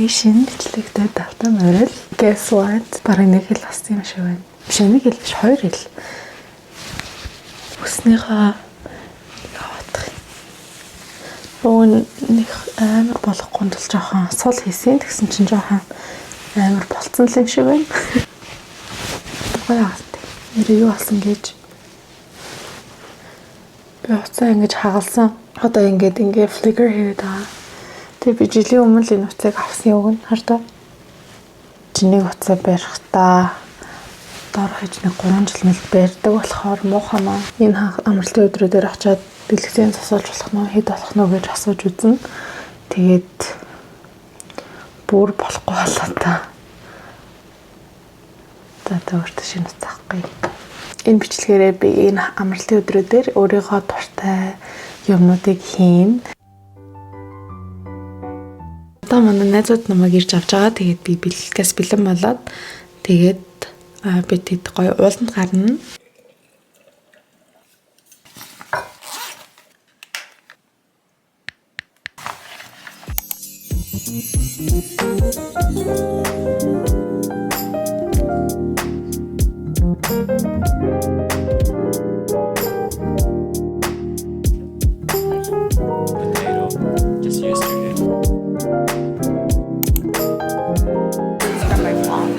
Шинэ бичлэгтэй тавтай морил. Guess what? Бараг нэг хэл болсон юм шиг байна. Биш, нэг хэл биш, хоёр хэл. Үснийхээ яваадах. Өө, нэг амар болохгүй тул жоохон сул хийсэн. Тэгсэн чинь жоохон амар болцсон л юм шиг байна. Гоё аалт. Нэр юу болсон гэж би уцаа ингэж хагалсан. Одоо ингээд ингээ flicker хийгээд байгаа. Тэгээ би жилийн өмнө л энэ утсыг авсан юуг нь хар та. Чиний утсаа барихтаа дор хаяж нэг 3 жил мэл барьдаг болохоор муухай маа. Энэ амралтын өдрүүдээр очиод дэлгэцэн засуулж болох нь хэд болох нь гэж асууж үзнэ. Тэгээд бүр болохгүй болоо та. За, өөртөө шинэ утас авахгүй. Энэ бичлэгээрээ би энэ амралтын өдрүүдээр өөрийгөө дуртай юмнуудыг хийн. Одоо манай найзууд намайг ирж авч байгаа. Тэгээд би бэлтгэс бэлэн болоод, тэгээд би тэд гоё ууланд гарна. Potato just yesterday. From my mom.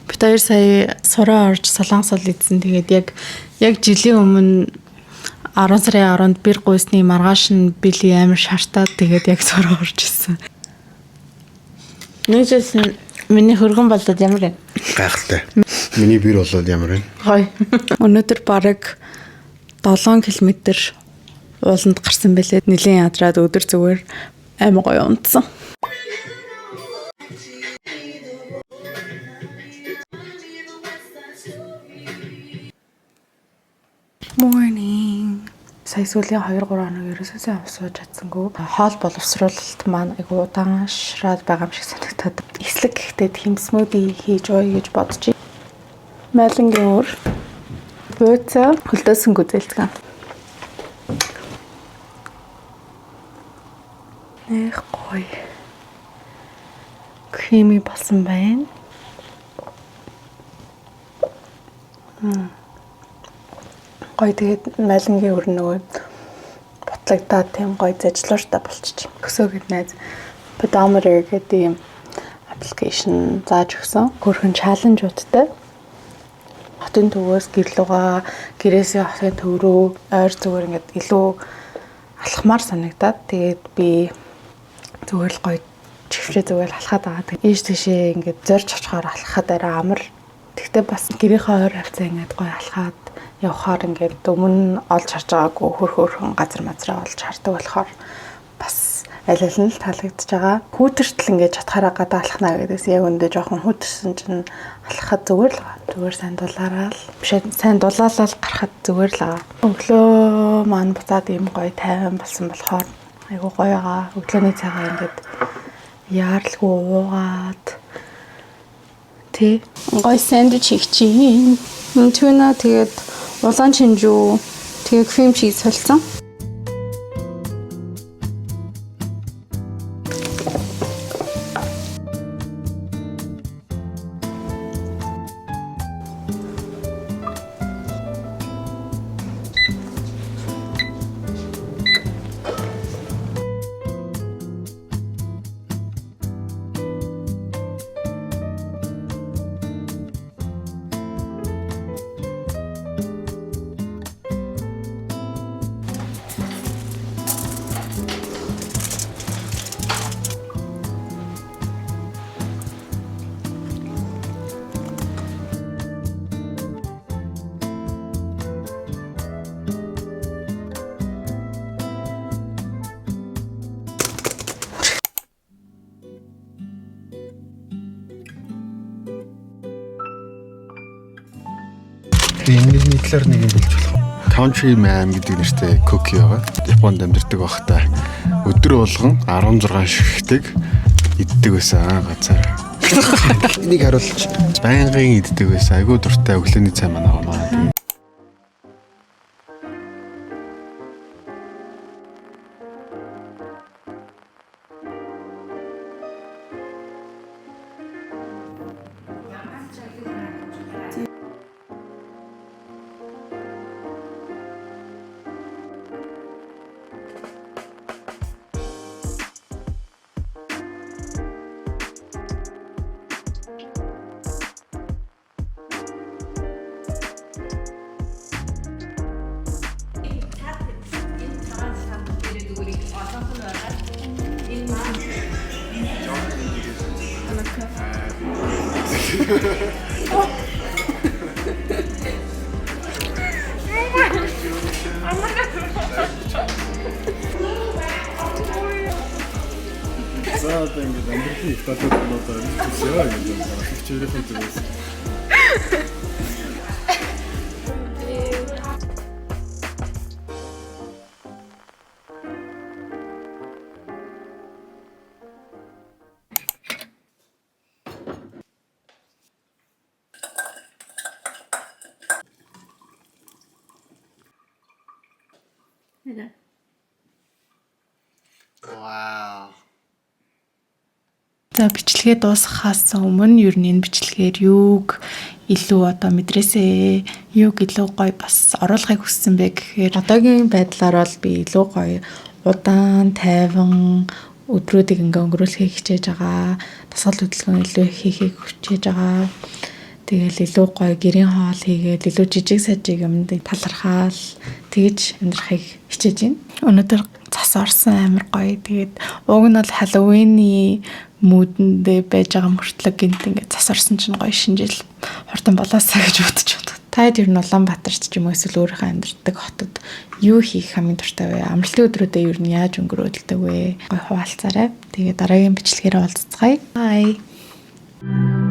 Бид хоёр сая сураа орж солонгос ол идсэн. Тэгээд яг жилийн өмнө 10 сарын 10-нд бэр гуйсны маргааш нь били амар шартаад, тэгээд яг сураа орж исэн. Нэг зүйлс нь миний хөргөн болоод ямар вэ? Гайхалтай. Миний бэр болоод ямар вэ? Гоё. Өнөөдөр бараг 7 км ууланд гарсан бэлээ. Нилийн ядраад өдөр зүгээр амар гоё унтсан. Morning. Сая сүүлийн 2 3 хоног ерөөсөө сайн сууж чадсангүй. Хоол боловсруулалт маань айгу удааншраад байгаа юм шиг санагдаад. Эслэг гэхдээ тийм smoothie хийж ууя гэж бодож байна. Майлангийн үр. Бууцаа хөлдөөсөн гүзээлзгэн. Нэх гоё. Creamy болсон байна. Гоё, тэгээд майлангийн үр нөгөө бутлагдаад тийм гоё зажлууртай болчих. Өсөө гэд найз Pedometer гэдэг юм application зааж өгсөн. Хөрхөн challenge уудтай. Хотын төвөөс гэр лугаа, гэрээсээ хотын төв рүү ойр зүгээр ингээд илүү алхмаар санагдаад, тэгээд би зүгээр л гоё чивчээ зүгээр л алхаад байгаа. Тэгээд ийш тийшээ ингээд зорж очихоор алхахад арай амар. Тэгтээ бас гэрийнхээ ойр хавцаа ингээд гоё алхаад явхаар ингээд өмнө олж харж байгаагүй хөр хөрхөн газар мазраа олж хардаг болохоор бас аль аль нь л таалагдж байгаа. Хүүтэртэл ингээд чадхаараа гадаа алхнаа гэдээс яг өндөө жоохон хүүтэрсэн чинь алхахад зүгээр л байгаа. Зүгээр сайн дулаараа л биш, сайн дулаалал гарахад зүгээр л байгаа. Өглөө маань буцаад ийм гоё тайван болсон болохоор айгуу гоё байгаа. Өглөөний цайгаа ингээд яаралгүй уугаад тий. Гоё сэндвич хийх чинь. Tuna, тэгээд улаан чинжүү, тэгээд cream cheese холсон. Тэгээ энэний талаар нэг юм хэлж болох. Country Man гэдэг нэртэй cookie байгаа. Японд амьдардаг байхдаа өдөр болгон 16 ширхтэг иддэг байсан газар. Энийг харуулж байнгын иддэг байсан. Айгуу дуртай өглөөний цай манай маа. За одоо ингээд амьдралын их талууд болоод төсөө гэж байна. Хичээлээ зүгээс. Вау. За, бичлэгээ дуусгахаас өмнө ер нь энэ бичлэгээр юуг илүү одоо мэдрээсээ, юуг илүү гоё бас оруулахыг хүссэн бэ гэхээр одоогийн байдлаар бол би илүү гоё удаан тайван өдрүүдийг ингээ өнгөрүүлэхийг хичээж байгаа. Дасгал хөдөлгөөн илүү их хийхийг хичээж байгаа. Тэгэл илүү гоё гэрийн хоол хийгээд, илүү жижиг сажиг юмд талархаал тэгж амьдрахыг хичээж байна. Өнөөдөр цас орсон, амар гоё. Тэгээд уг нь бол Halloween-ы mood эндээ байж байгаа мөртлөө гинт ингээд цас орсон чинь гоё шинэ жил хурдан болоосаа гэж бодож байна. Та хэд ер нь Улаанбаатарт ч юм уу эсвэл өөрийнхөө амьдардаг хотод юу хийх хамгийн дуртай вэ? Амралтын өдрүүдээ ер нь яаж өнгөрөөдөлдөг вэ? Гоё хуваалцаарай. Тэгээ дараагийн бичлэгээр уулзацгаая. Bye.